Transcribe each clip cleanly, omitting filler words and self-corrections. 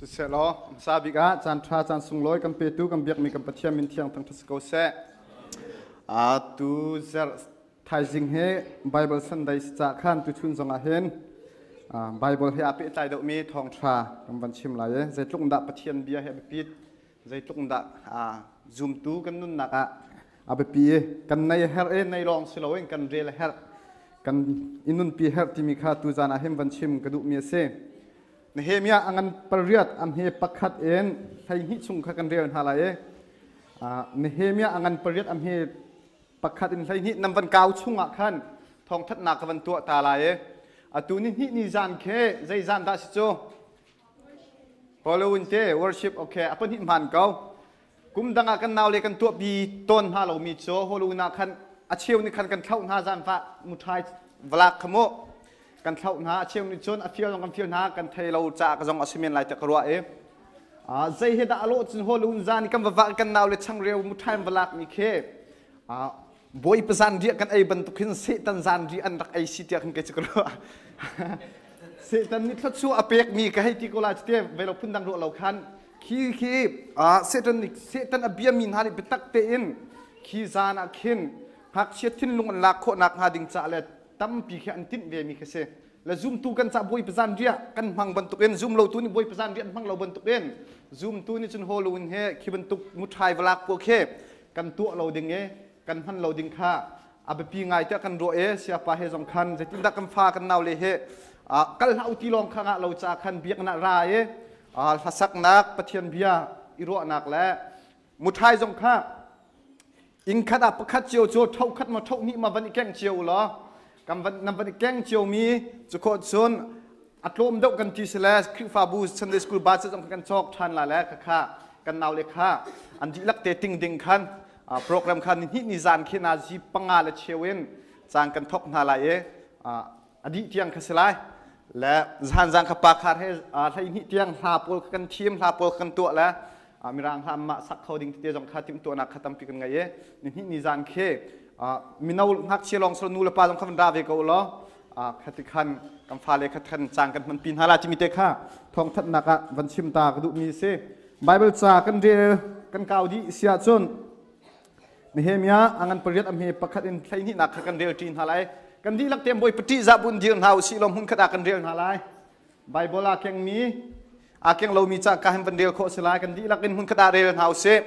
Siselaw, hmasa bik ah caan ṭha caan sunglawi kan petu kan biakmi kan Pathian min thiang thangṭhat si ko seh. Tu zarh thaizing hi Bible Sunday si cah khan tuchun zong ah hin Bible he aa pehtlai deuhmi thawngṭha kan van chim lai i zeitluk dah Pathian bia hi a biapit, zeitluk dah zumtu kan nunnak ah a biapi i kan nei herh i nei lawng si loin kan rel a herh, kan i nunpi herh timi kha tuzan ah hin van chim ka duhmi a si. Nehemiah a ngan pariat a hme pakhat in 12 chung kha kan rel hna lai i Nehemiah a ngan pariat a hme pakhat in 12 nan van kau chungah khan thawngthatnak ka van tuah ta lai i atu ni hnih ni zan khe zei zan dah si cu Halloween te worship, okay, a pahnih hmaan ko. Kum dang ah kan nau le kan tuahpi tawn hna lomi cu Halloween ah khan a cheu nih khan kan thlauh hna, zaanfah muṭhai valak kha mu kan thlauh hna. A cheu nih cun a fial zong kan fial hna, kan thei lo caah ka zong a si men lai tiah ka ruah i zei he dah a lawh cun Halloween zan i kan va vah, kan nau le changreu muṭhai an va lak mi khi Bawipa zan riah kan ei bantuk hin Satan zan riah an rak ei si tiah khan kei cu ka ruah. Satan nih thluachuah a pekmi ka hei ti ko lai te velo phun dang ruah lo khan khi khi Satan nih Satan a biami hna nih biatak tein khi zan ah khin ngakchia thinlung an lak khawh nak hnga ding ca le tampi khi an tinh ve mi khi si. Le zumtu kan ca Bawipa zan riah kan hmang bantukin zum lo tu nih Bawipa zan riah an hmang lo bantukin zumtu nih cun Halloween he khi bantuk muṭhai valak pawl khi kan tuah lo ding i kan hman lo ding kha a biapi ngai tiah kan ruah i siapa he zong khan zeitindah kan fa kan nau le he kal hlah u ti lawng kha ngah lo ca khan biaknak ra i hlasaknak, Pathian bia i ruahnak le muṭhai zong kha inn khat ah pakhat cio cu tho khat ma tho hnih ma van i keng cio u law kan van nan van i keng cio mi cu khawh cun a tlawm deuh kan ti sile Khrihfabu Sunday School budget zong kan cawk ṭhan la le khakha kan nau le kha an dihlak te ting ding khan program kha ni hnih ni zan khi na zi panga le cheu in caan kan thok hna lai i a dih tiang kha si lai le zan zan kha pa khar he 12 tiang hla pawl kan thim, hla pawl kan tuah le mirang hla mah sak kho ding tete zong kha timhtuahnak kha tampi kan ngei i ni hnih ni zan khi mino ngakchia lawng sal nu le pa zong kha van ra ve ko law khati khan kan fale kha khan cang kan hman pi hna la timi te kha thawngthanhnak ah van chim ta ka duhmi si. Bible ca kan rel kan kau dih si ahcun Nehemiah a ngan pariat a hme pakhat in 12nak kha kan rel ṭi hna lai. Kan dihlak te Bawi pati za bun dir hna usih law hmun khat ah kan rel hna lai. Bible aa kengmi, aa keng lomi ca ka hin van rel khawh si lai. Kan dihlak in hmun khat ah rel hna usih.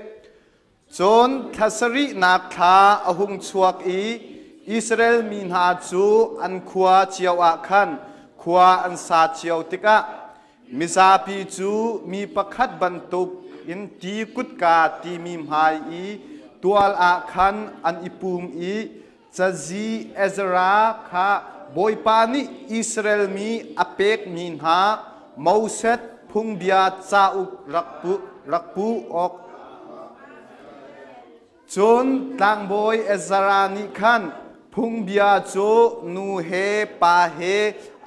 Cun thla sarihnak thla a hung chuak i Israel mi hna cu an khua cio ah khan khua an sa cio tikah mizapi cu mi pakhat bantuk in ti kutka timi hmai i tual ah khan an i pum i cazi Ezra kha Bawipa nih Israel mi a pekmi hna Moses phungbia cauk rak pu awk. Cun tlangbawi Ezra nih khan phungbia cu nu he pa he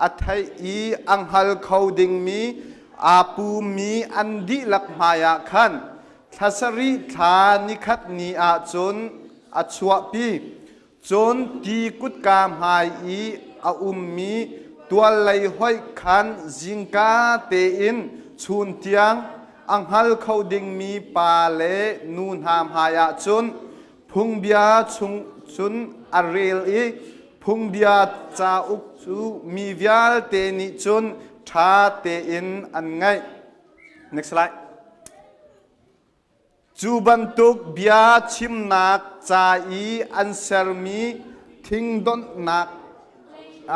a theih i a hngal kho dingmi aa pummi an dihlak hmaiah khan thla sarih thla nikhat ni ah cun a chuahpi. Cun ti kutka hmai i a ummi tual lei hoih khan zingka tein chun tiang a hngal kho dingmi pa le nu hna hmaiah cun phungbia chung cun a rel i phungbia cauk cu mi vialte nih cun ṭha tein an ngaih. Next slide. Cu bantuk bia chimnak ca i an sermi thingdonhnak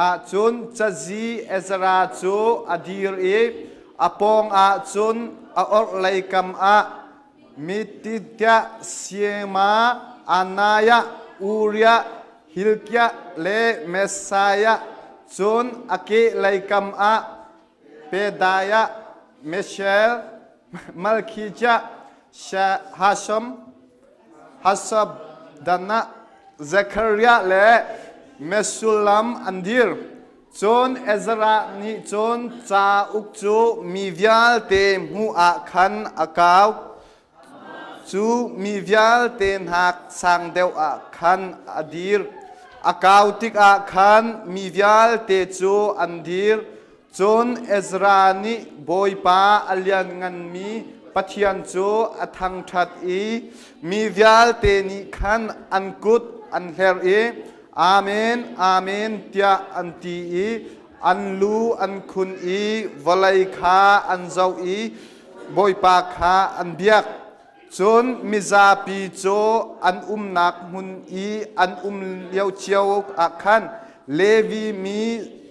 ah cun cazi Ezra cu a dir i a pawngah cun a orhlei kam ah Mittithiah, Shema, Anaiah, Uriah, Hilkiah le Messiah, cun a kehlei kam ah Pedaiah, Mishael, Malkhijah, Hasham, Hashabdanah, Zekhariah le Meshullam an dir. Cun Ezra nih cun cauk cu mi vialte hmuh ah khan a kau. Cu mi vialte hna sang deuh ah khan a dir. A kau tikah khan mi vialte cu an dir. Cun Ezra nih Bawipa a liannganmi Pathian cu a thangṭhat i mi vialte nih khan an kut an hler i Amen, Amen tiah an ti i an lu an khun i vawlei kha an zoh i Bawipa kha an biak. Cun mizapi cu an umnak hmun i an um lio cio ah khan Levi mi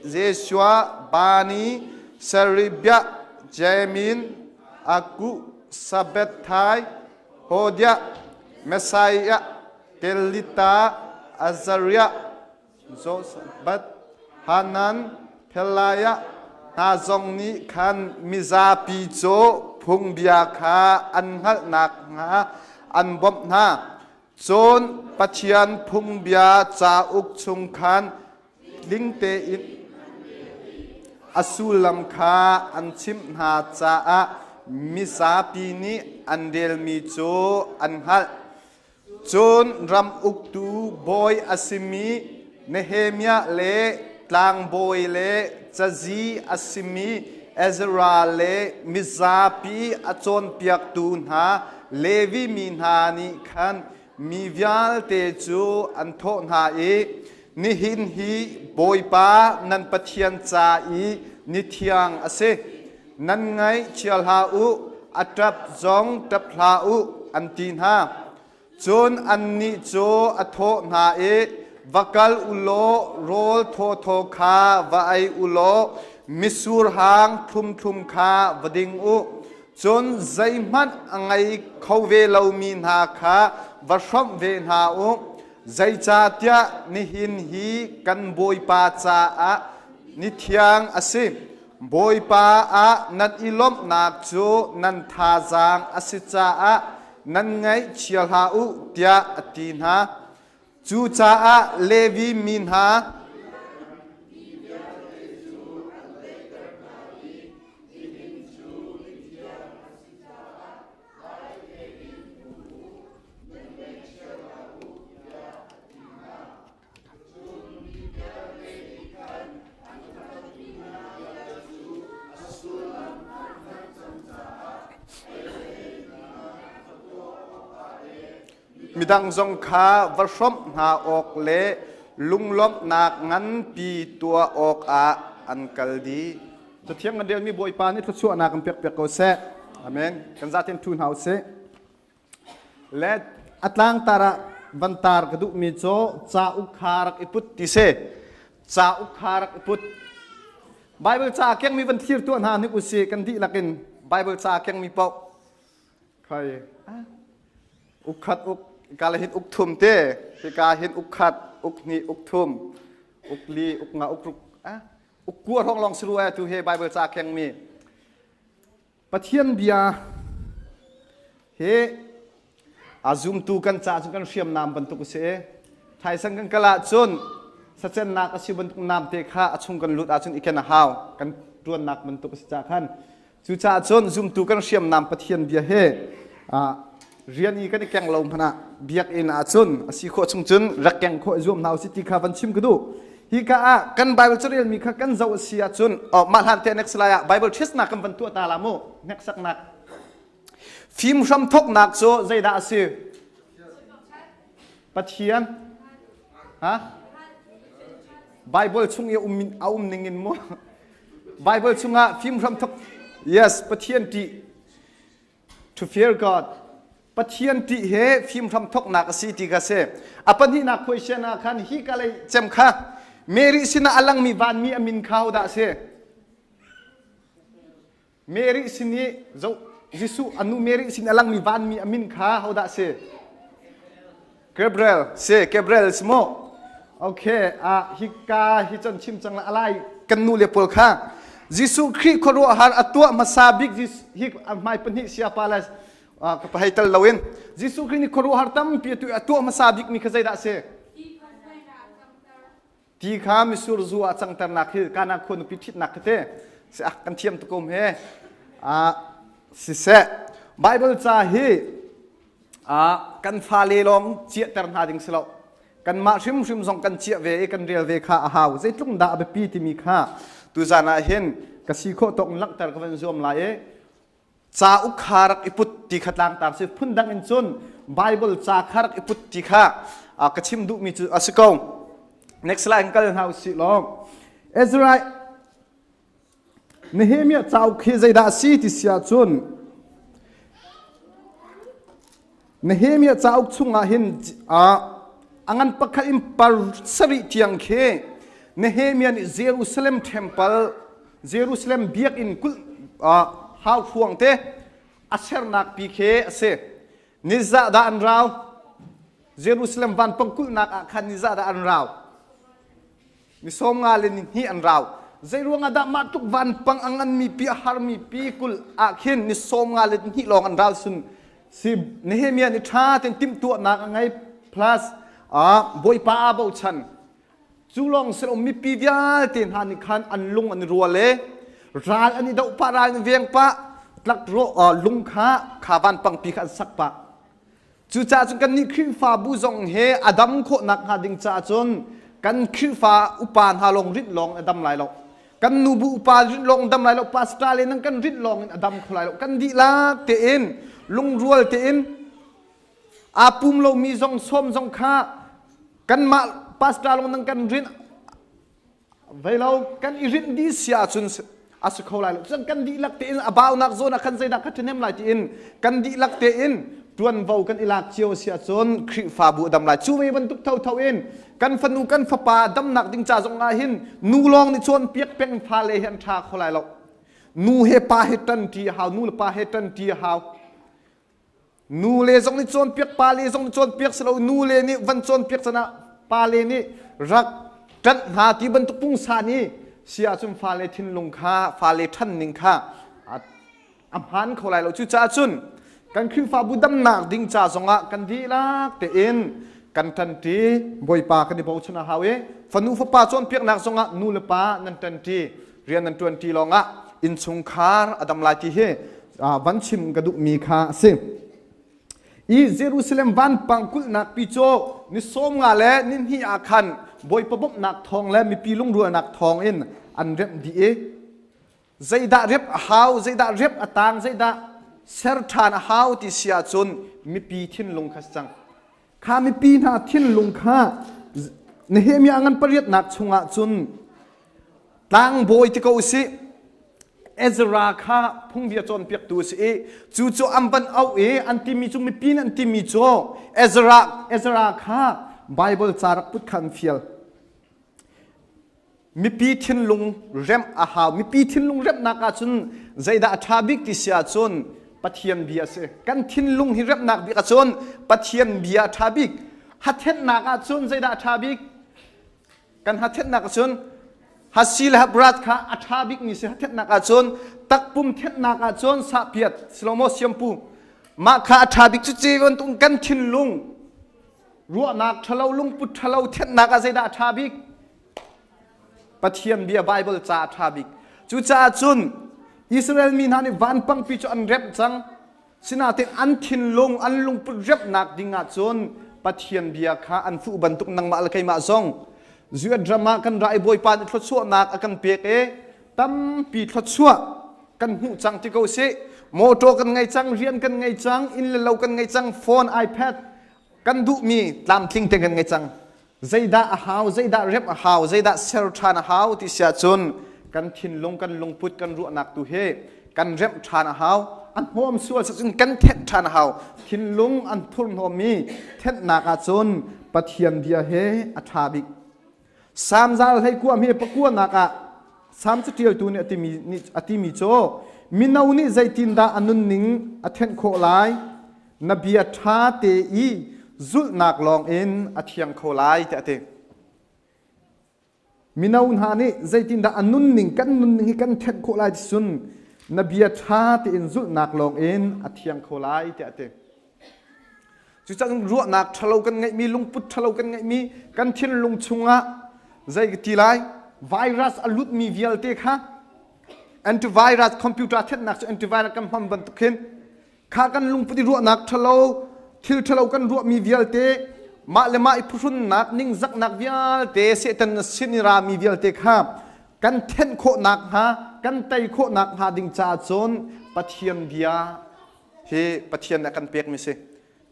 Jeshua, Bani, Sherebiah, Jamin, Akku, Shabbethai, Hodiah, Messiah, Kelita, Azariah, Josabad, Hanan, Pheliah hna zong nih khan mizapi cu phungbia kha an hngalh nakhnga an bawmh hna. Cun Pathian phungbia cauk chung khan tling tein a sullam kha an chimh hna caah mizapi nih an relmi cu an hngalh. Cun ram uktu bawi a simi Nehemiah le tlangbawi le cazi a simi Ezra le mizapi a cawnpiaktu hna Levi mi hna nih khan mi vialte cu an thawh hna i, Nihin hi Bawipa nan Pathian ca i ni thiang a si. Nan ngaihchia hlah u, a ṭap zong ṭap hlah u, an ti hna. Cun annih cu a thawh hna i, Va kal u law rawl thawthaw kha va ei u law mitsur hang thlumthlum kha va ding u. Cun zeihmanh a ngei kho ve lomi hna kha va hrawmh ve hna u. Zeicahtiah nihin hi kan Bawipa caah ni thiang a si. Bawipa ah nan i lawmhnak cu nan thazaang a si caah nan ngaihchia hlah u tiah a ti hna. Cucaah Levi mi hna Midang zong kha va hrawmh hna awk le lunglawmhnak nganpi tuah awkah an kal dih. Cathiang kan relmi Bawipa nih thluachuahnak kan pek piak ko seh. Amen. Kan zaten ṭhu hna usih. Le a tlangtar ah van tar ka duhmi cu cauk kha rak i put ti si. Cauk kha rak i put. Bible ca kengmi van thlir tuah hna hnik usih kan dihlak in Bible ca kengmi paoh. Khai uk khat uk ka le hin uk thum te hika hin uk khat uk hnih uk thum uk li uk nga uk ruk uk kua hrawng lawng si rua tu he Bible ca kengmi. Pathian bia hi a zumtu kan ca cu kan hriamnam bantuk a si i thaisang kan kal ahcun sacennak a si bantuk nam te kha a chung kan lut ahcun i ken a hau kan ṭuannak bantuk a si caah khan cucaah cun zumtu kan hriamnam Pathian bia hi rian i kan i keng lo hmanh ah biakinn ahcun a si khawh chung cun rak keng khawh i zuam hna usih ti kha van chim ka duh. Hika ah kan Bible carelmi kha kan zoh a si ahcun mah hlan te next lai ah Bible testnak kan van tuah ta la mu hneksaknak. Fim hram thawknak cu zeidah a si? Pathian ha? Bible chung i a um ning in mu Bible chungah fim hram thawk yes Pathian ṭih To fear God. Pathian ṭih he fim hram thawknak a si ti kha si. A pahnihnak question ah khan hi ka lei cem kha Mary sinah a langmi vanmi a min kha hodah a si? Mary sin i zo Jesuh a nu Mary sin a langmi vanmi a min kha hodah a si? Gabriel si Gabriel si mu. Okay, ah hika hi chan chim cang la alai kan nu le pawl kha Jesuh Khrih khuaruahhar a tuah hmasa bik hi hmai pahnih siapa le ka pahei tal loin Jesuh Khrih nih khuaruahhar tampi a tuah hmasa bik mi kha zeidah si? Ti kha misur zu ah cangternak hi Kana khua nupi ṭhitnak khi te si ah kan thiam tuk um he siseh Bible ca hi kan fale lawng ciahter hna ding si lo kanmah hrimhrim zong kan ciah ve i kan rel ve kha a hau zeitluk dah a biapi timi kha tuzan ah hin Ka si khawh tawk in langhter ka van zuam lai i cauk kha rak i put ti kha tlangtar si. Phundang in cun Bible ca kha rak i put ti kha ka chim duhmi cu a si ko. Next slide in kal hna usih law. Ezra Nehemiah cauk hi zeidah a si ti si ahcun Nehemiah cauk chungah hin a ngan pakhat in par sarih tiang khi Nehemiah nih Jerusalem temple Jerusalem biakinn kulh hau hruang te a sernak pi khi a si. Nizah dah an rau? Jerusalem vanpang kulhnak ah khan nizah dah an rau? Ni 50 le ni hnih an rau. Zeiruang ah dah mah tluk vanpang a nganmi pi a harmi pi kulh ah khin ni 50 le ni hnih lawng an rau sun si Nehemiah nih ṭha tein timhtuahnak a ngei plus Bawipa aa bochan. Cu lawng si lo mipi vialte hna nih khan an lung an i rual i ral an i doh pah ral an i veng pah tlakrawh lung kha kha vanpang pi kha an sak pah. Cucaah cun kannih Khrihfabu zong he a dam khawhnak hnga ding caah cun kan Khrihfa upa hna lawng rinh lawng a dam lai lo. Kan nubu upa rinh lawng dam lai lo. Pastor le nang kan rinh lawng in a dam kho lai lo. Kan dihlak tein lungrual tein aa pum lomi zong sawm zong kha kanmah pastor lawng nang kan rinh Vei lo kan i rinh dih si ahcun a si kho lai lo. Cun kan dihlak tein a baunak zawn ah khan zeidah ka ṭhahnem lai tiin kan dihlak tein ṭuanvo kan i lak cio si ahcun Khrihfabu a dam lai. Cu ve bantuk thotho in kan fanu kan fapa damnak ding ca zong ah hin nu lawng nih cawnpiak peng fale hi an ṭha kho lai lo. Nu he pa he ṭanṭi a hau, nu le pa he ṭanṭi a hau. Nu le zong nih cawnpiak, pa le zong nih cawnpiak si lo, nu le nih van cawnpiak canah pa le nih rak ṭanh hna ti bantuk pungsan i si ahcun fale thinlung kha, fale ṭhan ning kha a hmaan kho lai lo. Cucaah cun kan Khrihfabu damnak ding ca zongah kan dihlak tein kan ṭanṭi, Bawipa kan i bochan a hau i fanu fapa cawnpiaknak zongah nu le pa nan ṭanṭi, rian nan ṭuanṭi lawngah innchungkhar a dam lai ti hi van chim ka duhmi kha a si. I Jerusalem vanpang kulhnak pi cu ni 50 le ni hnih ah khan Bawipa bawmhnak thawng le mipi lungrualnak thawng in an remh dih i zeidah rep a hau, zeidah rep a tang, zeidah ser ṭhan a hau ti si ahcun mipi thinlung kha si cang. Kha mipi hna thinlung kha Nehemiah ngan pariatnak chungah cun tlangbawi ti ko usih Ezra kha phungbia cawnpiaktu a si i cu cu an van auh i an timi cu mipi nih an timi cu Ezra Ezra kha Bible ca rak put kha an fial. Mipi thinlung remh a hau. Mipi thinlung remhnak ahcun zeidah a ṭha bik ti si ahcun Pathian bia a si. Kan thinlung hi remhnak bik ahcun Pathian bia a ṭha bik. Hathennak ahcun zeidah a ṭha bik? Kan hathennak ahcun hasi le habrat kha a ṭha bikmi si hathennak ahcun takpum thennak ahcun sahpiat silomaw siampu mah kha a ṭha bik cu ci bantuk kan thinlung ruahnak ṭhalo lungput ṭhalo thennak ah zeidah a ṭha bik Pathian bia Bible ca a ṭha bik cucaah cun Israel mi hna nih vanpangpi cu an remh cang Sinain an thinlung, an lungput remhnak ding ahcun Pathian bia kha an fuh bantuk nangmah le keimah zong Zuat ram ah kan ra i Bawipa nih thluachuahnak a kan pek i tampi thluachuah kan hmuh cang ti ko sih. Motor kan ngei cang, rian kan ngei cang, inn le lo kan ngei cang, phone, iPad kan duhmi tlamtling te kan ngei cang. Zeidah a hau, zeidah remh a hau, zeidah ser ṭhan a hau ti si ahcun kan thinlung, kan lungput, kan ruahnak tu hi kan remh ṭhan a hau. A hnawm sual cun kan thenh ṭhan a hau. Thinlung an thurhnawmmi thenhnak ahcun Pathian bia he a ṭha bik. Salm zal hlei kuam hi pakuanak ah Salm caṭialtu nih a timi cu mino nih zeitindah a nunning a thenh khawh lai? Na bia ṭha te i zulhnak lawngin a thiang kho lai tiah a ti. Mino hna nih zeitindah a nunning kan nunning hi kan thenh khawh lai ti cun na bia ṭha tein zulhnak lawngin a thiang kho lai tiah a ti. Cucaah ruahnak ṭhalo kan ngeihmi, lungput ṭhalo kan ngeihmi, kan thinlung chungah zei ka ti lai, virus a lutmi vialte kha antivirus computer thennak cu antivirus kan hman bantuk khin Kha kan lungput i ruahnak ṭhalo, thil ṭhalo kan ruahmi vialte, mah le mah i phuhrunnak, ningzaknak vialte, Satan sin i rami vialte kha kan thenh khawh nakhnga, kan tei khawh nakhnga ding caah cun Pathian bia hi Pathian nih a kan pekmi si.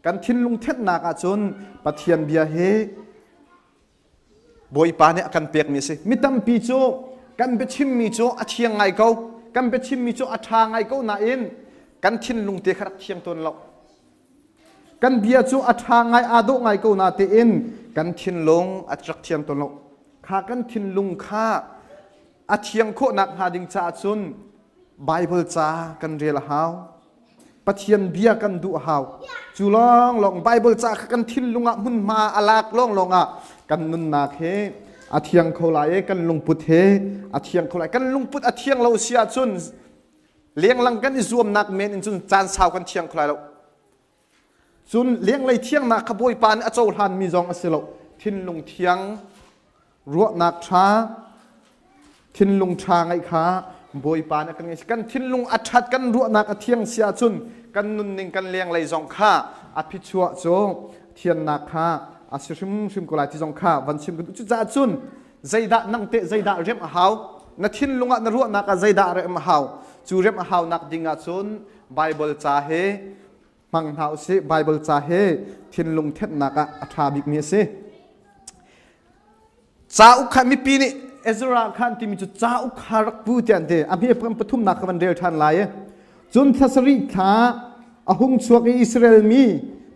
Kan thinlung thenhnak ahcun Pathian bia hi Bawipa nih a kan pekmi a si. Mi tampi cu kan biachimmi cu a thiang ngai ko, kan biachimmi cu a ṭha ngai ko nain kan thinlung te kha rak thiang tawn lo. Kan bia cu a ṭha ngai, aa dawh ngai ko natein kan thinlung a rak thiang tawn lo. Kha kan thinlung kha a thiang khawh nakhnga ding caah cun Baibal ca kan rel a hau. Pathian bia kan duh a hau. Cu lawnglawng Baibal ca kha kan thinlung ah hmunhma a lak lawnglawng ah kan nunnak he a thiang kho lai i kan lungput he a thiang kho lai. Kan lungput a thiang lo si ahcun lenglang kan i zuamnak men in cun caan sau kan thiang kho lai lo. Cun lenglei thiangnak kha Bawipa nih a cohlanmi zong a si lo. Thinlung thiang, ruahnak ṭha, thinlung ṭha ngeih kha Bawipa nih a kan ngeih. Kan thinlung a ṭhat, kan ruahnak a thiang si ahcun kan nunning kan lenglei zong kha a phichuah cu thiannak kha a si hrimhrim ko lai ti zong kha van chim ka duh. Cucaah cun zeidah nang teh zeidah remh a hau? Na thinlung ah na ruahnak ah zeidah remh a hau? Cu remh a haunak ding ahcun Baibal ca he hmang hna usih. Baibal ca he thinlung thenhnak ah a ṭha bikmi a si. Cauk kha mipi nih Ezra khan timi cu cauk kha rak pu tiah an ti. A hme pathumnak kha van rel ṭhan lai. Cun thla sarih thla a hung chuak i Israel mi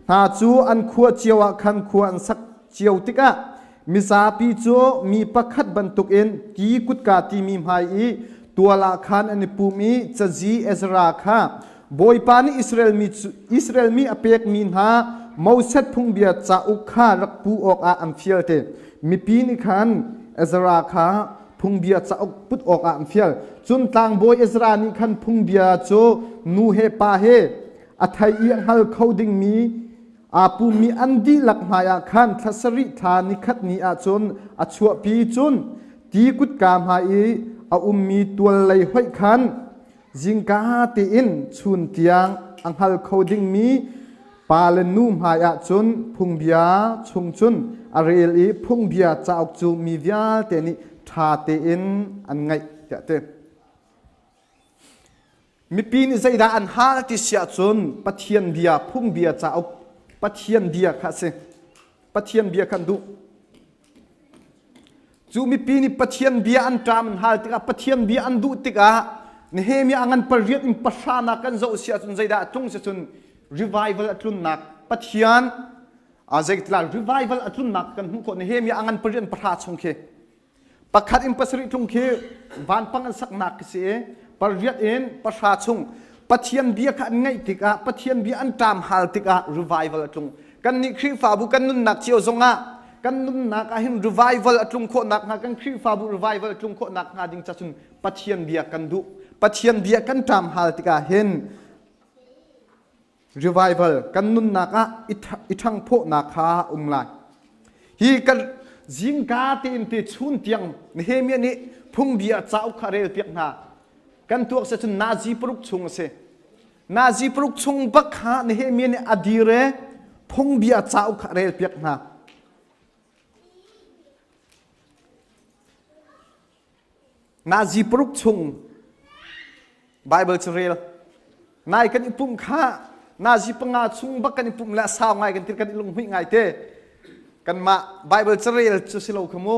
hna cu an khua cio ah khan khua an sak cio tikah mizapi cu mi pakhat bantukin ti kutka timi hmai i tual ah khan an i pum i cazi Ezra kha Bawipa nih Israel mi cu Israel mi a pekmi hna Moses phungbia cauk kha rak pu awkah an fial te. Mipi nih khan Ezra kha phungbia cauk put awkah an fial. Cun tlangbawi Ezra nih khan phungbia cu nu he pa he a thei i a hngal kho dingmi aa pummi an dihlak hmaiah khan thla sarih thla nikhat ni ah cun a chuahpi. Cun ti kutka hmai i a ummi tual lei hoih khan zingka tein chun tiang a hngal kho dingmi pa le nu hmaiah cun phungbia chung cun a rel i phungbia cauk cu mi vialte nih ṭha tein an ngaih tiah ti. Mipi nih zeidah an hal ti si ahcun Pathian bia, phungbia cauk, Pathian bia kha a si. Pathian bia kha an duh. Cu mipi nih Pathian bia an ṭam an hal tikah Pathian bia an duh tikah Nehemiah a ngan pariat in pahra kan zoh si ahcun zeidah a tlung si cun revival a tlunnak Pathian zeitila revival a tlunnak kan hmuh khawh. Nehemiah a ngan pariat in pahra chung khi pakhat in pasarih tlung khi vanpang an saknak khi si i pariat in pahra chung Pathian bia kha an ngaih tikah Pathian bia an ṭam hal tikah revival a tlung. Kannih Khrihfabu kan nunnak cio zongah kan nunnak ah hin revival a tlung khawh nakhnga, kan Khrihfabu revival a tlung khawh nakhnga ding ca cun Pathian bia kan duh. Pathian bia kan ṭam hal tikah hin revival kan nunnak ah i ṭhangphawhnak kha um lai. Hi kan zingka tein te chun tiang Nehemiah nih phungbia cauk kha rel piak hna. Kan tuak se cun nazi paruk chung a si. Nazi paruk chung bak kha Nehemiah nih a dir i phungbia cauk kha rel piak hna. Nazi paruk chung Bible cu rel. Nai kan i pumh kha nazi panga chung bak kan i pumh le sau ngai kan ti, kan i lunghmuih ngai te. Kanmah Bible carel cu si lo kha mu.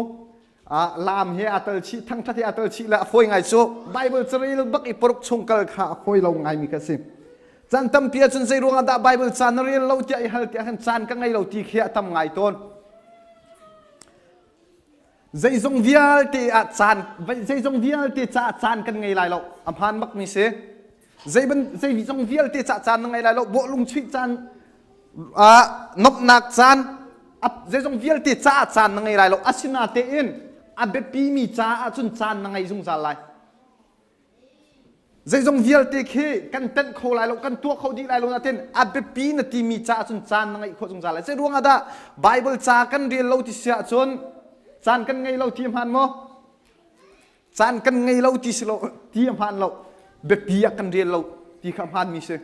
Lam he aa tel chih, thangthat he aa tel chih le a fawi ngai cu. Bible carel bak i paruk chung kal kha a fawi lo ngaimi ka si. Caan tampi ahcun zei ruangah dah Bible ca na rel lo tiah i hal tiah khan caan ka ngei lo ti khi a tam ngai tawn. Zeizong vialte ah caan zeizong vialte caah caan kan ngei lai lo. A hmaan bak mi si. Zei ban zeizong vialte caah caan na ngei lai lo. Bawhlung chuih caan, nomhnak caan, zeizong vialte caah caan na ngei lai lo. Asinatein a biapimi caah cun caan na ngei zungzal lai. Zeizong vialte khi kan tenh kho lai lo, kan tuah kho dih lai lo natin a biapi na timi caah cun caan na ngeih khawh zungzal lai. Zei ruang ah dah Bible ca kan rel lo ti si ahcun caan kan ngei lo ti hmaan maw? Caan kan ngei lo ti si lo ti a hmaan lo. Biapi ah kan rel lo ti kha hmaan mi si.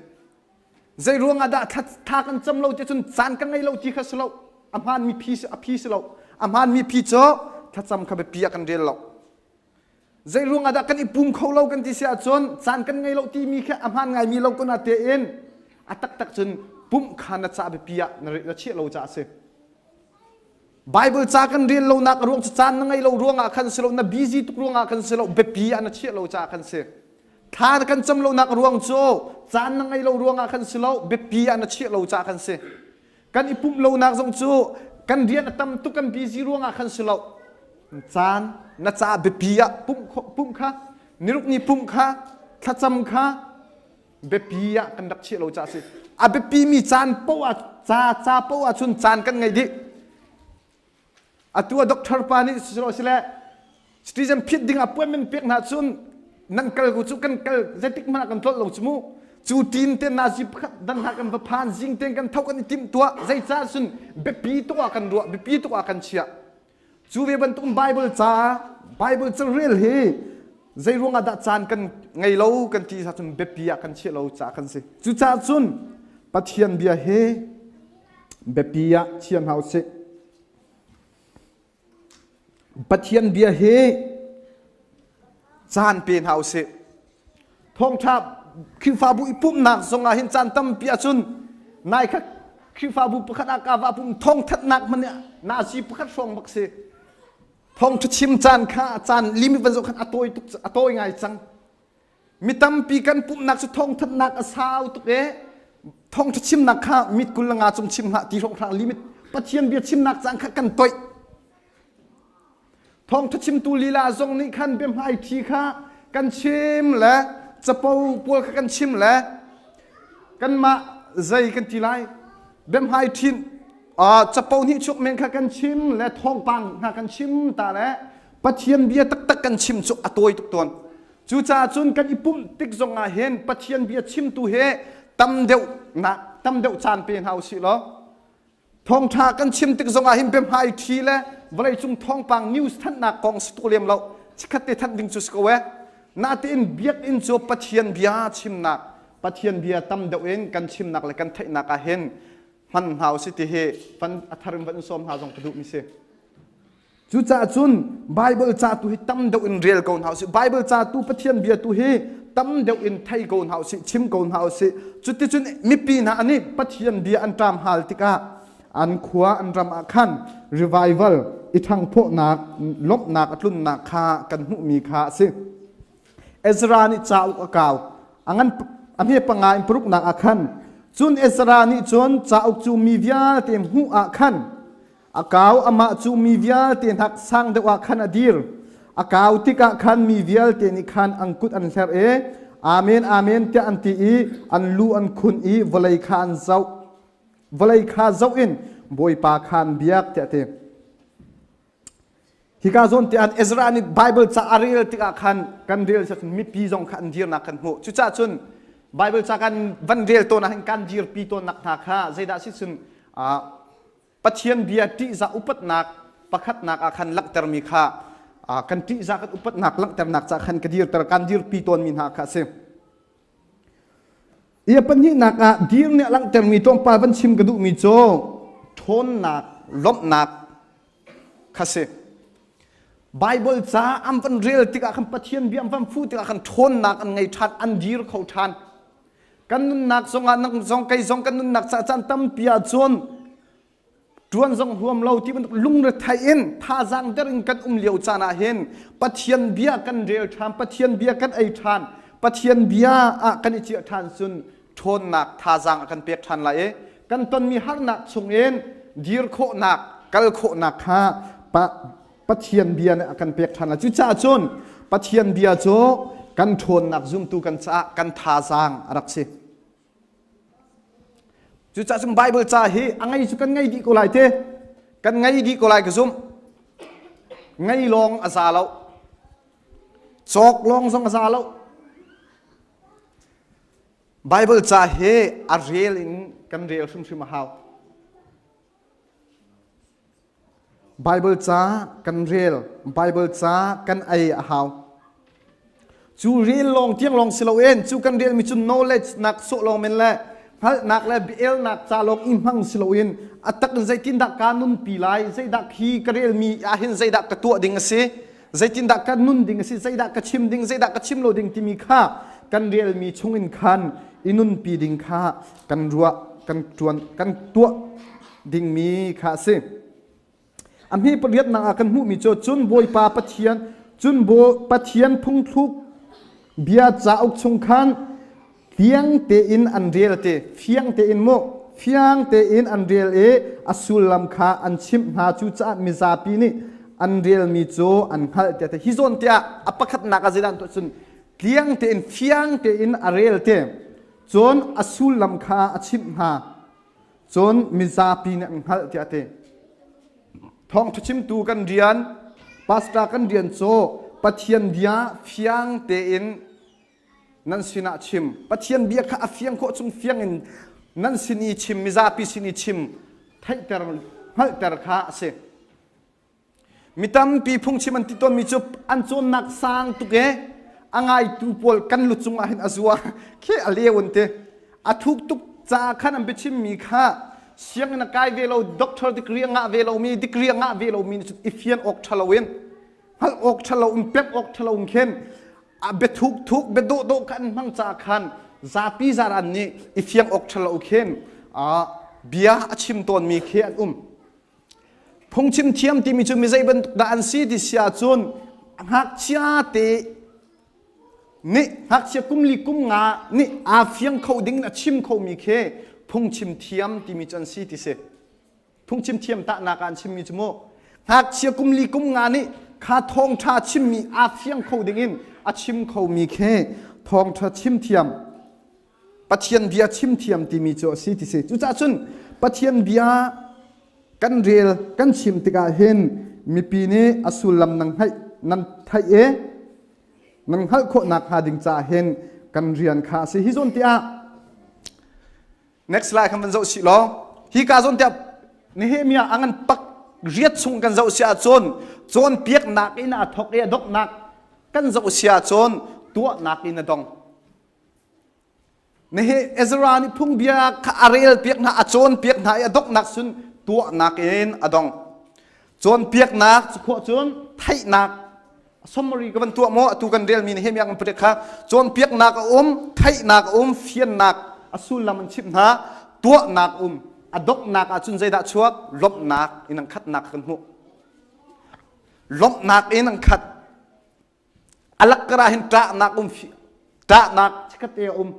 Zei ruang ah dah thla kan cam lo ti cun caan ka ngei lo ti kha si lo. A hmaan mi phi a phi si lo. A hmaan mi phi cu thlacam kha biapi ah kan rel lo. Zei ruangah dah kan i pum kho lo kan ti si ahcun caan kan ngei lo timi khi a hmaan ngaimi lo ko na tein a taktak cun pumh kha na ca biapi ah na chiah lo caah a si. Bible ca kan rel lonak a ruang cu caan na ngeih lo ruangah khan si lo, na busy tuk ruangah khan si lo, biapi ah na chiah lo caah khan si. Thla na kan cam lonak a ruang cu caan na ngeih lo ruangah khan si lo, biapi ah na chiah lo caah khan si. Kan i pumh lonak zong cu kan rian a tam tuk kan busy ruangah khan si lo. Caan na ca biapi ah pumh kha, niruk ni pumh kha, thlacam kha biapi ah kan rak chiah lo caah si. A biapi mi caan poah ca ca poah cun caan kan ngei dih. Atu a doctor pa nih sile citizen phit ding appointment pek hna cun nan kal ku cu kan kal zeitik hmanh ah kan tlolh lo cu mu. Cu tin te nazi pakhat dan hna kan va phan zing ten kan tho kan i timh tuah zeicah cun biapi tuk ah kan ruah biapi tuk ah kan chiah. Cu ve bantuk Bible ca Bible ca rel hi zei ruang ah dah caan kan ngei lo kan ti cun biapi ah kan chiah lo caah kan si. Cucaah cun Pathian bia hi biapi ah chia hna usih. Pathian bia hi caan pe hna usih. Thawngṭha Khrihfabu i pumhnak zongah hin caan tampi ahcun nai kha Khrihfabu pakhat ah ka va pum thawngthatnak hmanh nazi pakhat hrawng bak si. Thawngṭha chim caan kha caan limit van zoh khan a tawi tuk a tawi ngai cang. Mi tampi kan pumhnak cu thawngthatnak a sau tuk e thawngṭha chimnak kha mit 25 cung chim hlah ti hrawng hrang limit Pathian bia chimnak caan kha kan toih. Thawngṭha chimtu lila zong nih khan biahmaiṭhi kha kan chim le capo pawl kha kan chim le kanmah zei kan ti lai biahmaiṭhi capo nih chuk men kha kan chim le thawngpang hna kan chim ta le Pathian bia taktak kan chim cu a tawi tuk tawn. Cucaah cun kan i pumh tik zong ah hin Pathian bia chimtu he tam deuh nak tam deuh caan pe hna usih law Thawngṭha kan chim tik zongah hin biahmai ṭhi le vawleicung thawngpang news thanhnak kong si tuk lem lo. Chikkhat te thanh ding cu si ko e. Natein biakinn cu Pathian bia chimnak, Pathian bia tam deuh in kan chimnak le kan theihnak ah hin hman hna usih ti hi van a thar in van in sawm hna zong ka duhmi si. Cucaah cun Baibal ca tu hi tam deuh in rel ko hna usih. Baibal ca tu Pathian bia tu hi tam deuh in thei ko hna usih, chim ko hna usih. Cuticun mipi hna nih Pathian bia an ṭam hal tikah an khua an ram ah khan revival i ṭhangphawhnak lawmhnak a tlunnak kha kan hmuhmi kha a si. Ezra nih cauk a kau. A ngan a hme panga in paruknak ah khan cun Ezra nih cun cauk cu mi vialte hmuh ah khan A kau amah cu mi vialte hnak sang deuh ah khan a dir. A kau tikah khan mi vialte nih khan an kut an hler i Amen, Amen tiah an ti i an lu an khun i vawlei kha an zoh. Vawlei kha zoh in Bawipa kha an biak tiah a ti. Hika zawn te an Ezra nih Bible ca a rel tikah khan kan rel cun mipi zong kha an dirnak kan hmuh. Cucaah cun Bible ca kan van rel tawn ah hin kan dirpi tawnnak hna kha zeidah si cun Pathian bia ṭihzah upatnak pakhatnak ah khan langhtermi kha kan ṭihzah kan upatnak langhternak ca khan ka dirter kan dirpi tawnmi hna kha a si. Ia pahnihnak ah dir nih a langhtermi tlawmpal van chim ka duhmi cu ṭhawnnak lawmhnak kha si. Bible ca an van rel tikah khan Pathian bia an van fuh tikah khan ṭhawnnak an ngei ṭhan an dir kho ṭhan. Kan nunnak zongah nang zong kei zong kan nunnak ca caan tampi ahcun ṭuan zong huam lo ti bantuk lungrethei in thazaang der in kan um lio caan ah hin Pathian bia kan rel ṭhan, Pathian bia kan ei ṭhan, Pathian bia ah kan i ciah ṭhan cun ṭhawnnak thazaang a kan pek ṭhan lai i kan tonmi harnak chungin dir khawhnak, kal khawhnak kha Pathian bia nih a kan pek ṭhan lai. Cucaah cun Pathian bia cu kan ṭhawnnak zumtu kan caah kan thazaang a rak si. Cucaah cun Bible ca hi a ngei cu kan ngei dih ko lai te. Kan ngei dih ko lai ka zumh. Ngei lawng a za lo. Cawk lawng zong a za lo. Bible ca hi a rel in kan rel hrimhrim a hau. Baibal ca kan rel, Baibal ca kan ei a hau. Cu rel lawng tiang lawng si loin cu kan relmi cu knowledge nak sawh lawng men le hngalhnak le biaelnak ca lawng i hmang si loin a tak in zeitindah ka nunpi lai, zeidah hi ka relmi ahhin zeidah ka tuah ding a si, Zeitindah ka nun ding a si, zeidah ka chim ding, zeidah ka chim lo ding timi kha kan relmi chungin khan i nunpi ding kha kan ruah, kan ṭuan, kan tuah dingmi kha a si. A hme pariatnak ah kan hmuhmi cu cun Bawipa Pathian cun Pathian phungthluk bia cauk chung khan fiang tein an rel te fiang tein mu fiang tein an rel i a sullam kha an chimh hna. Cucaah mizapi nih an relmi cu an hngalh tiah hi zawn tiah a pakhatnak ah zeidah an tuah cun tliang tein fiang tein a rel te, cun a sullam kha a chimh hna, cun mizapi nih an hngalh tiah a ti. Thawngṭha chimtu kan rian, pastor kan rian cu Pathian bia fiang tein nan sinah chim. Pathian bia kha a fiang khawh chung fiang in nan sin i chim, mizapi sin i chim, theihter, hngalhter kha a si. Mi tampi phungchim an ti tawnmi cu an cawnnak sang tuk e, a ngaitu pawl kan lu cungah hin a zua khi a leu an ti. A thuk tuk caah khan an biachimmi kha sianginn a kai ve lo, doctor degree a ngah ve lomi, degree a ngah ve lomi nih cun i fian awk ṭha loin, hngalh awk ṭha loin, pemh awk ṭha loin khin a biathuk thuk biadawh dawh kha an hmang caah khan zapi zaran nih i fiang awk ṭha lo khin bia a chim tawnmi khi an um. Phungchim thiam timi cu mi zei bantuk dah an si ti si ahcun ngakchia te nih, ngakchia kum li kum nga nih aa fiang kho ding in a chim khomi khi phungchim thiam timi cu an si ti si. Phungchim thiam tahnak ah an chimmi cu mu ngakchia kum li kum nga nih kha thawngṭha chimmi aa fiang kho ding in a chim khomi khi thawngṭha chim thiam, Pathian bia chim thiam timi cu a si ti si. Cucaah cun Pathian bia kan rel kan chim tikah hin mipi nih a sullam nan hngalh, nan theih i nan hngalh khawh nakhnga ding caah hin kan rian kha a si. Hi zawn tiah next slide kan van zoh sih law, hi ka zawn tiah Nehemiah a ngan pak riat chung kan zoh si ahcun cawnpiaknak in a thawk i a donghnak kan zoh si ahcun tuahnak in a dong. Nihi Ezra nih phungbia kha a relpiak hna, a cawnpiak hna i a donghnak cun tuahnak in a dong. Cawnpiaknak cu khawh cun theihnak summary ka van tuah maw atu kan relmi Nehemiah kan pek kha cawnpiaknak a um, theihnak a um, fiannak a sullam an chimh hna, tuahnak um. A donghnak ahcun zeidah chuak? Lawmhnak in an khatnak kan hmuh. Lawmhnak in an khat. A lakkar ah hin ṭahnak um, ṭahnak chikkhatte a um.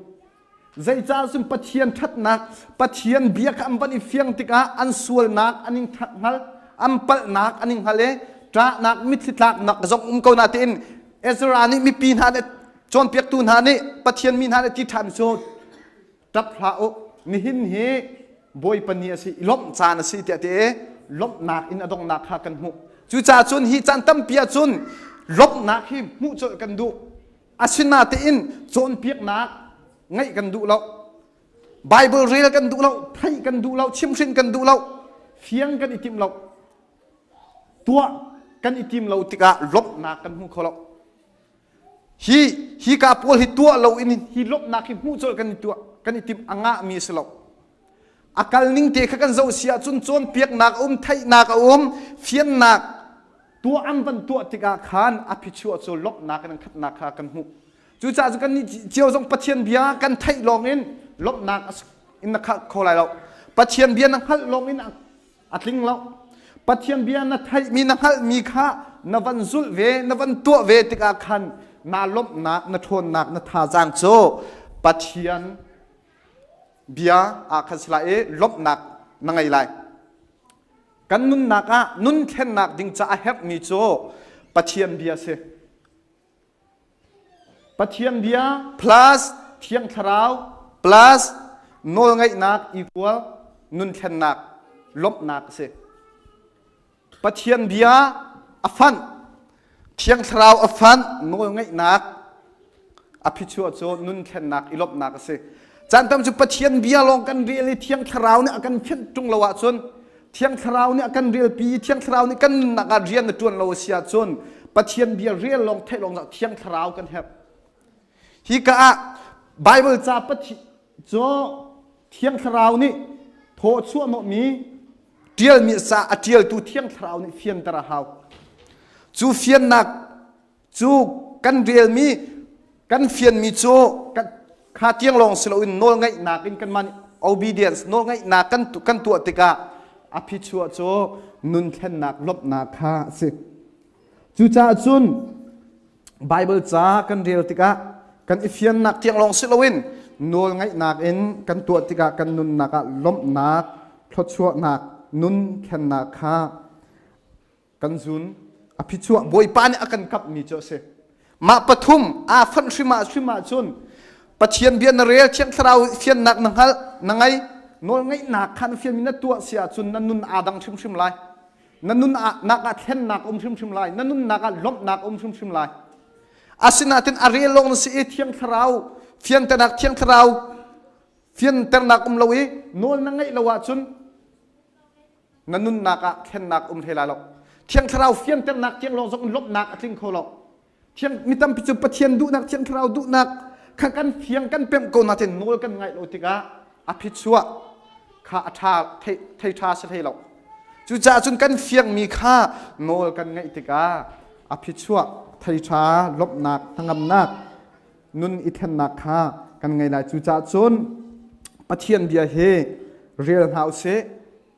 Zeicah cun Pathian ṭhatnak, Pathian bia kha an van i fiang tikah an sualnak an in hngal, an palhnak an in hngal i ṭahnak mitthli tlaknak zong um ko natein Ezra nih mipi hna nih, cawnpiaktu hna nih, Pathian mi hna nih ti ṭhan cu ṭap hlah u, nihin hi Bawipa ni a si, i lawmh caan a si tiah ti i lawmhnak in a donghnak kha kan hmuh. Cucaah cun hi caan tampi ah cun lawmhnak hi hmuh colh kan duh. Asinatein cawnpiaknak ngaih kan duh lo, Bible rel kan duh lo, theih kan duh lo, chimhrin kan duh lo, fiang kan i tim lo, tuah kan i tim lo tikah lawmhnak kan hmu kho lo. Hi hi ka pawl hi tuah lo in hi lawmhnak hi hmuh colh kan i tuah kan i timh a ngahmi a si lo. A kal ning te kha kan zoh si ahcun cawnpiaknak a um, theihnak a um, fiannak tuah an van tuah tikah khan a phichuah cu lawmhnak in an khatnak kha kan hmuh. Cucaah cu kan nih cio zong Pathian bia kan theih lawng in lawmhnak in na khat kho lai lo. Pathian bia na hngalh lawng in a tling lo. Pathian bia na theihmi, na hngalhmi kha na van zulh ve, na van tuah ve tikah khan naa lawmhnak, na ṭhawnnak, na thazaang cu Pathian bia ah khan si lai i lawmhnak na ngei lai. Kan nunnak ah nun thlennak ding caah a herhmi cu Pathian bia si. Pathian bia plus Thiang Thlarau plus nawlngaihnak equal nun thlennak, lawmhnak a si. Pathian bia a fanh, Thiang Thlarau a fanh, nawlngaihnak a phichuah cu nun thlennak i lawmhnak a si. Caan tam cu Pathian bia lawng kan rel i Thiang Thlarau nih a kan khenh ṭung lo ahcun, Thiang Thlarau nih a kan relpi, Thiang Thlarau nih kan nunnak ah rian a ṭuan lo a si ahcun Pathian bia rel lawng, theih lawng Thiang Thlarau kan herh. Hi ka ah Bible ca Pathian cu Thiang Thlarau nih thaw chuah hnawhmi ṭialmi ca a ṭialtu Thiang Thlarau nih fianter a hau. Cu fiannak cu kan relmi kan fianmi cu kha tiang lawng si loin nawlngaihnak in kanmah nih obedience nawlngaihnak kan tuah tikah a phichuah cu nun thlennak lawmhnak kha a si. Cucaah cun Bible ca kan rel tikah kan i fiannak tiang lawng si loin nawlngaihnak in kan tuah tikah kan nunnak ah lawmhnak, thluachuahnak, nun thlennak kha kan zun. A phichuah Bawipa nih a kan kapmi cu a si. Mah pathum aa fonh hrim ah hrim ahcun Pathian bia na rel, Thiang Thlarau fiannak na hngalh, na ngei, nawlngaihnak kha na fianmi na tuah si ahcun na nun aa dang hrimhrim lai. Na nunnak ah thlennak um hrimhrim lai. Na nunnak ah lawmhnak um hrimhrim lai. Asinain a rel lawng na si i Thiang Thlarau fianternak Thiang Thlarau fianternak um lo i nawl na ngeih lo ahcun na nunnak ah thlennak um hlei lai lo. Thiang Thlarau fianternak tiang lawng zong in lawmhnak a tling kho lo. Thiang mi tampi cu Pathian duhnak Thiang Thlarau duhnak kha kan fiang kan pemh ko nain nawl kan ngaih lo tikah a phichuah kha a ṭha thei ṭha si hlei lo. Cucaah cun kan fiangmi kha nawl kan ngaih tikah a phichuah thei ṭha lawmhnak hnangamnak nun i thlennak kha kan ngei lai. Cucaah cun Pathian bia hi rel hna usih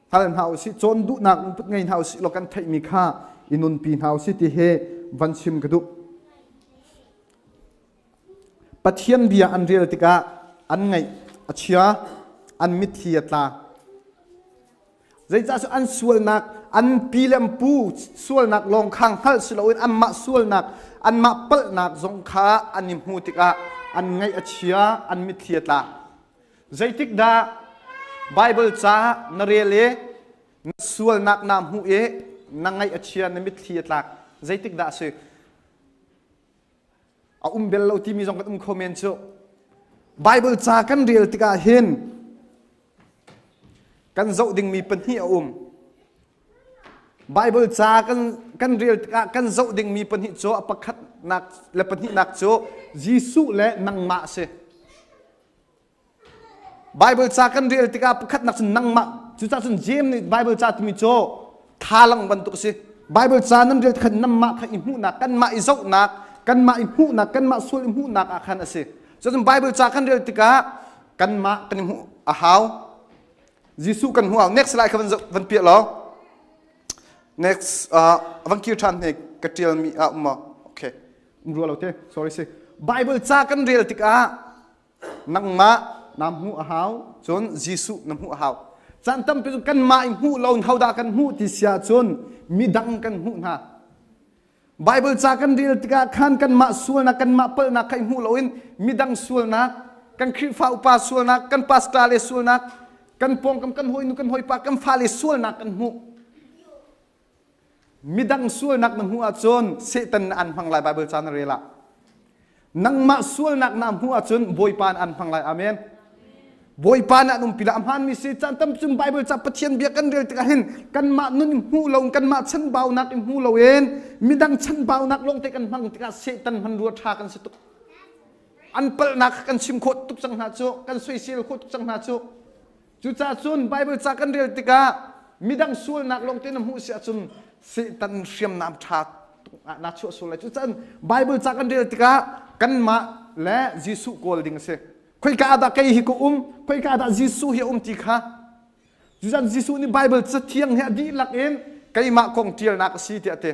hngal hna usih cawn duhnak lungput ngei hna usih law kan theihmi kha i nunpi hna usih ti hi van chim ka duh. Pathian bia an rel tikah an ngaih a chia, an mitthli a tla. Zeicah cu an sualnak, an pi le an pu sualnak lawng kha hngalh si loin anmah sualnak, anmah palhnak zong kha an i hmu tikah an ngaih a chia, an mitthli a tla. Zeitik dah Baibal ca na rel i na sualnak naa hmuh i na ngaih a chia, na mitthli a tlak? Zeitik dah a si? A um bel lo timi zong kan um kho men cu. Baibal ca kan rel tikah hin kan zoh dingmi pahnih a um. Baibal ca kan rel tikah kan zoh dingmi pahnih cu a pakhatnak le pahnihnak cu Jesuh le nangmah a si. Baibal ca kan rel tikah pakhatnak cun nangmah cucaah cun Jeim nih Baibal ca timi cu thalang bantuk a si. Baibal ca nan rel khan nanmah kha i hmuhnak, kanmah i zohnak, kanmah i hmuhnak, kanmah sual i hmuhnak ah khan a si. Cucun Baibal ca kan rel tikah kanmah kan i hmuh a hau. Jesuh kan hmuh hau. Next slide kha van zoh, van piah law. Next van kir ṭhan hne ka ṭialmi ah um maw? Okay. Um rua lo te. Sorry si. Baibal ca kan rel tikah nangmah naa hmuh a hau cun Jesuh na hmuh a hau caan tampi cu kanmah i hmuh lo in hodah kan hmuh ti si ahcun midang kan hmuh hna Bible ca kan rel tikah khan kanmah sualnak kanmah palhnak kha i hmuh loin midang sualnak kan Khrihfa upa sualnak kan pastor le sualnak kan pawngkam kan hawinu kan hawipa kan fale sualnak kan hmuh Midang sualnak na hmuh ahcun Satan na an hmang lai Bible ca na rel ah. Nangmah sualnak na hmuh ahcun Bawipa na an hmang lai. Amen. Bawipa na an umpi la a hmaanmi si caan tam cun Bible ca Pathian bia kan rel tikah hin kanmah nun hmuh lo kanmah chanbaunak in hmu loin midang chanbaunak lawngte kan hmang tikah Satan hman rua ṭha kan si tuk. An palhnak kan chim khawh tuk cang hna cu, kan soisel khawh tuk cang hna cu. Cucaah cun Bible ca kan rel tikah midang sualnak lawng te na hmuh si ahcun Satan hriamnam ṭha ah naa chuah sual lai. Cucaah Bible ca kan rel tikah kanmah le Jesuh kawl ding a si. Khoika ah dah kei hi ka um, khoika ah dah Jesuh hi a um ti kha. Cucaah Jesuh nih Bible cathiang hi a dihlak in keimah kong ṭialnak a si tiah a ti.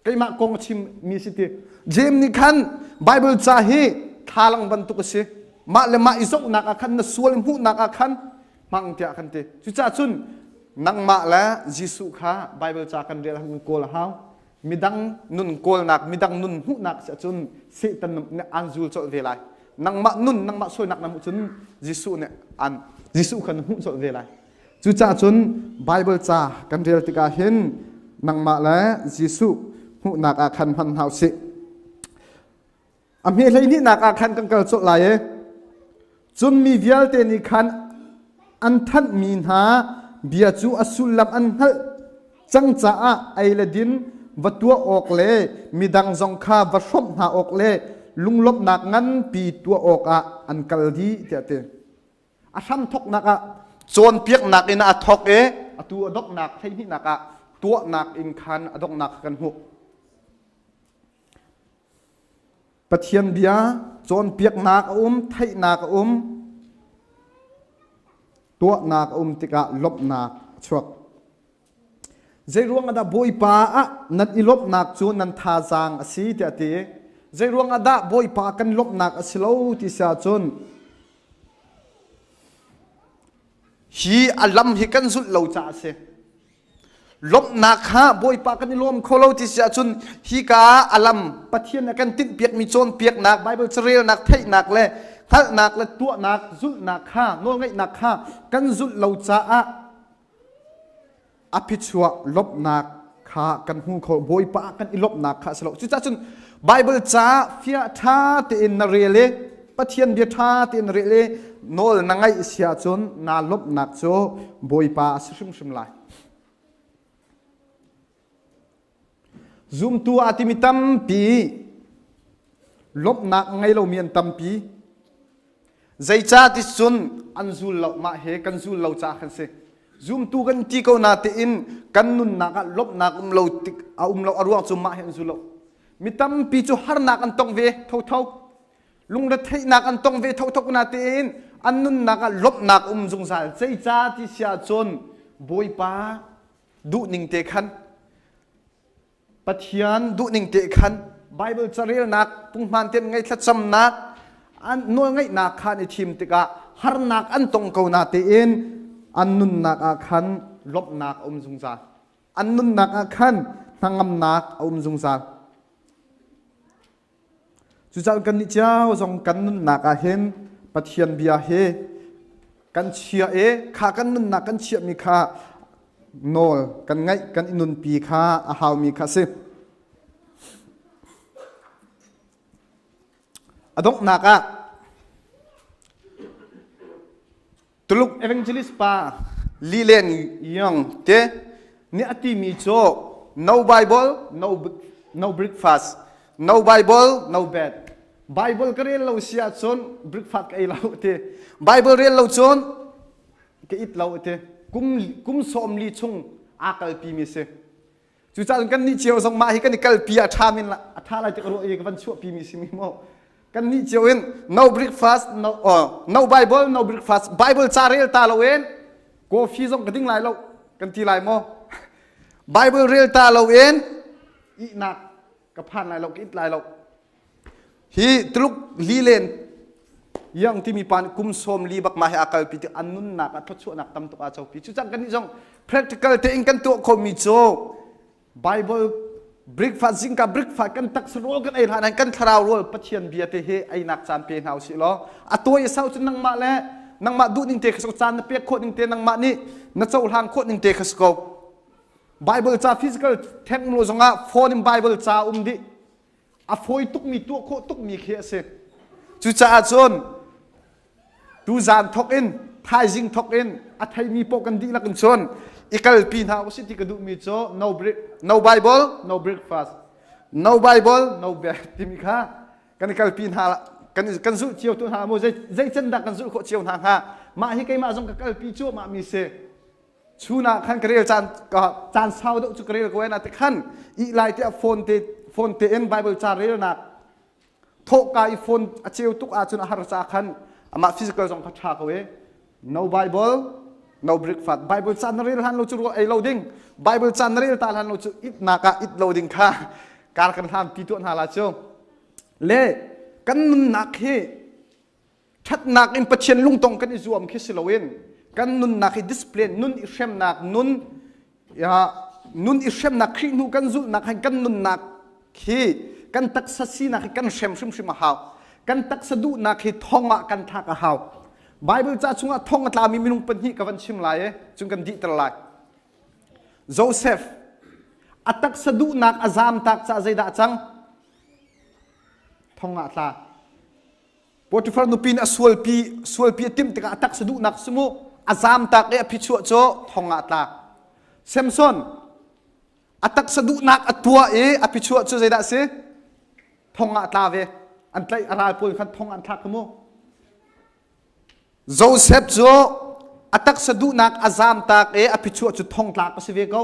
Keimah kong a chimmi si ti. James nih khan Bible ca hi thlalang bantuk a si. Mah le mah i zohnak ah khan na sual hmuhnak ah khan hmang tiah kan ti. Cucaah cun nangmah le Jesuh kha Bible ca kan rel kan kawl a hau. Midang nun kawlnak, midang nun hmuhnak si ahcun Satan nih aan zul colh ve lai. Nangmah nun, nangmah sualnak na hmuh cun Jesuh nih an Jesuh kha na hmuh colh ve lai. Cucaah cun Baibal ca kan rel tikah hin nangmah le Jesuh hmuhnak ah khan hman hna usih. A hme hleihnihnak ah khan kan kal colh lai i cun mi vialte nih khan an thanhmi hna bia cu a sullam an hngalh cang caah ei le din va tuah awk le midang zong kha va hrawmh hna awk le lunglawmhnak nganpi tuah awkah an kal dih tiah a ti. A hramthawknak ah cawnpiaknak in a thawk i atu a donghnak hleihnihnak ah tuahnak in khan a donghnak kan hmuh. Pathian bia cawnpiaknak a um, theihnak a um, tuahnak a um tikah lawmhnak a chuak. Zeiruang ah dah Bawipa ah nan i lawmhnak cu nan thazaang a si tiah a ti. Zeiruang ah dah Bawipa kan lawmhnak a si lo ti si ahcun hi a lam hi kan zulh lo caah a si. Lawmhnak kha Bawipa kan i lawm kho lo ti si ahcun hika a lam Pathian a kan tinhpiakmi cawnpiaknak, Bible carelnak, theihnak le hngalhnak le tuahnak, zulhnak kha, nawlngaihnak kha kan zulh lo caah a phichuah lawmhnak kha kan hmu kho Bawipa ah kan i lawmhnak kha a si lo. Cucaah cun Bible ca fia ṭha tein na rel i Pathian bia ṭha tein na rel i nawl na ngaih si ahcun naa lawmhnak cu Bawipa a si hrimhrim lai. Zumtu aa timi tampi lawmhnak ngei lomi an tampi. Zeicah ti cun an zul lo mah he kan zul lo caah kan si. Zumtu kan ti ko na tein kan nunnak ah lawmhnak um lo tik a um lo a ruang cu mah he an zul lo. Mi tampi cu harnak an tong ve thotho. Lungretheihnak an tong ve thotho na tein an nunnak ah lawmhnak um zungzal. Zeicah ti si ahcun Bawipa duhning te khan Pathian duhning te khan Bible carelnak punghman tein ngei thlacamnak an nawlngaihnak kha an i thim tikah harnak an tong ko na tein an nunnak ah khan lawmhnak a um zungzal an nunnak ah khan hnangamnak a um zungzal Cucaah kan nih cio zong kan nunnak ah hin Pathian bia hi kan chia i kha kan nunnak kan chiahmi kha nawl kan ngaih kan i nunpi kha a haumi kha a si. A donghnak ah Tuluk evangelist pa Li Len Young te nih a timi cu no Bible, no, no breakfast, no Bible, no bed. Bible ka rel lo si ahcun breakfast ka ei lo ti. Bible rel lo cun ka it lo ti. Kum, kum 40 chung aa kalpi mi si. Cucaah kan nih cio zong mah hi kan i kalpi a ṭha min a ṭha lai ti ka ruah i ka van chuahpi mi si mi maw kan nih cio in no breakfast no, oh, no bible no breakfast bible ca rel ta lo in coffee zong ka ding lai lo kan ti lai maw bible rel ta lo in ihnak ka phan lai lo ka it lai lo Hi Tuluk lilen yang timi pa nih kum 40 bak mah hi a kalpi ti an nunnak ah thluachuahnak tam tuk aa copi. Cucaah kan nih zong practical tein kan tuah khomi cu Bible breakfast zingka breakfast kan taksa rawl kan ei hlan kan thlarau rawl Pathian bia te hi einak caan pe hna usih law a tawi a sau cu nangmah le nangmah duh ning te kha caan na pek khawh ning te nangmah nih na cohlang khawh ning te kha si ko Bible ca physical theng lo zongah phone in Bible ca um dih a fawi tukmi tuah khawh tukmi khi a si cucaah cun tuzaan thok in thaizing thok in a theimi paoh kan dihlak in cun i kalpi hna usih ti ka duhmi cu no break no bible no breakfast no bible no bed timi kha kan i kalpi hna kan kan zulh cio tu hna mu zei zei can dah kan zulh khawh cio hna hnga mah hi keimah zong ka kalpi cuahmah mi si Chun ah khan ka rel caan caan sau deuh cu ka rel ko na te khan ih lai tiah phone te phone te in Bible ca relnak thawhka i phone a ceu tuk ahcun a har ca khan amah physical zong kha ṭha ko e no Bible no breakfast Bible ca na rel hlan lo cu ei lo ding Bible ca na rel ta hlan lo cu itnak ah it lo ding kha kar kan hlam ti tuah hna la cu le kan nunnak hi ṭhatnak in Pathian lungtong kan i zuam khi si loin kan nunnak hi discipline nun i hremnak nun ya nun i hremnak Khrih hnu kan zulhnak hin kan nunnak hi kan taksa sinak hi kan hrem hrimhrim a hau kan taksa duhnak hi thong ah kan thlak a hau Bible ca chungah thong a tlami minung pahnih ka van chim lai e cun kan dihter lai Joseph a taksa duhnak a zam tak ca zeidah cang thong ah tla Potifar nupi nih a sualpi sualpi a timh tikah a taksa duhnak si mu a zamtak i a phichuah cu thong ah a tla. Samson a taksa duhnak a tuah i a phichuah cu zeidah a si? Thong ah a tla ve. An tlaih a ral pawl khan thong an thlak mu. Joseph cu a taksa duhnak a zamtak i a phichuah cu thong tlak a si ve ko.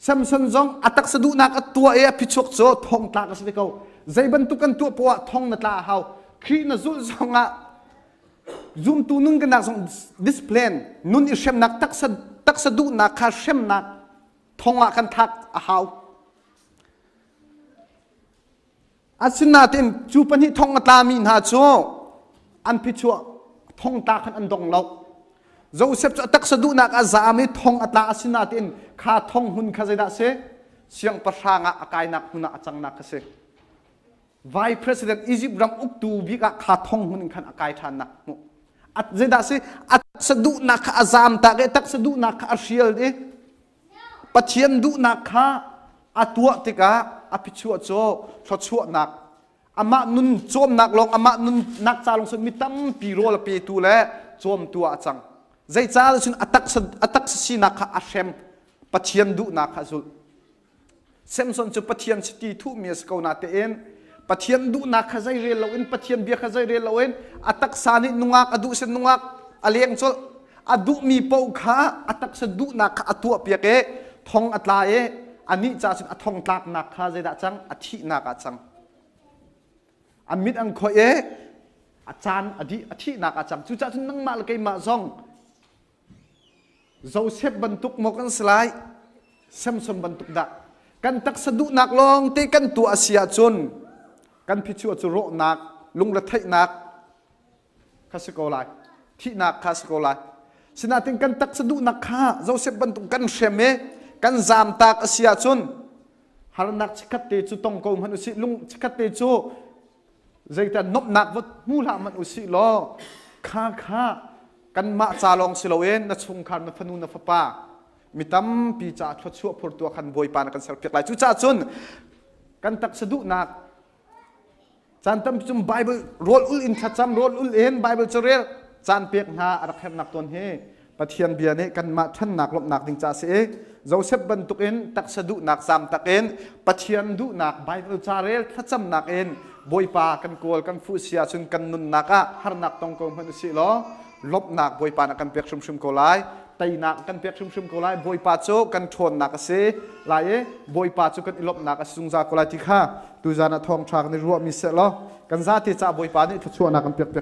Samson zong a taksa duhnak a tuah i a phichuak cu thong tlak a si ve ko. Zei bantuk kan tuah poah thong na tla a hau. Khrih na zulh zongah zumtu nun kan nak zong discipline nun i hremnak, taksa taksa duhnak kha hremnak thong ah kan thlak a hau. Asinain cu pahnih thong a tlami hna cu an phichuah thong tla khan an dong lo. Joseph cu a taksa duhnak a zaam i thong a tla. Asinain kha thong hmun kha zeidah si? Siangpahrang ah a kainak hmun ah a cangnak kha si. Vice President, Egypt ram uktu bik ah kha thong hmun in khan a kai ṭhannak hmuh. Zeidah si? A taksa duhnak kha a zaam tak i taksa duhnak kha a hrial i Pathian duhnak kha a tuah tikah a phichuah cu thluachuahnak, amah nun cawmnak lawng, amah nunnak ca lawng mi tampi rawl a petu le cawmtu ah a cang. Zeicah cun a taksa sinak kha a hrem, Pathian duhnak kha a zulh. Samson cu Pathian chiti thuhmi a si ko natein Pathian duhnak kha zei rel loin, Pathian bia kha zei rel loin, a taksa nih nungak a duh sin nungak a leng colh, a duhmi paoh kha a taksa duhnak kha a tuah piak i thong a tla i anih ca cun a thong tlaknak kha zeidah cang? A thihnak ah cang. A mit an khoih i a caan a dih, a thihnak ah cang. Cucaah cun nangmah le keimah zong Joseph bantuk maw kan si lai, Samson bantuk dah? Kan taksa duhnak lawng te kan tuah a si ahcun kan phichuah cu rawhnak, lungretheihnak kha si ko lai, thihnak kha si ko lai. Sinain kan taksa duhnak kha Joseph bantuk kan hrem i kan zamtak a si ahcun harnak chikkhat te cu tong ko hmanh usih, lung chikkhat te cu zeitan nomhnak va hmu hlah hmanh usih law, kha kha kanmah ca lawng si loin na chungkhar, na fanu, na fapa, mi tampi caah thluachuah phurtu ah khan Bawipa na kan serpiak lai. Cucaah cun kan taksa duhnak caan tampi cun Bible rawl ul in thlacam, rawl ul in Bible carel caan pek hna a rak herhnak tawn hi Pathian bia nih kanmah ṭhannak, lawmhnak ding ca si i Joseph bantukin taksa duhnak zam takin Pathian duhnak, Bible ca rel, thlacamnak in Bawipa kan kawl, kan fuh si ahcun kan nunnak ah harnak tong ko hmanh usih law lawmhnak Bawipa nih kan pek hrimhrim ko lai, teinak kan pek hrimhrim ko lai. Bawipa cu kan ṭhawnnak a si lai i Bawipa cu kan i lawmhnak a si zungzal ko lai ti kha tuzan ah thawngṭha kan i ruahmi seh law kan zate caah Bawipa nih thluachuahnak kan pek piak.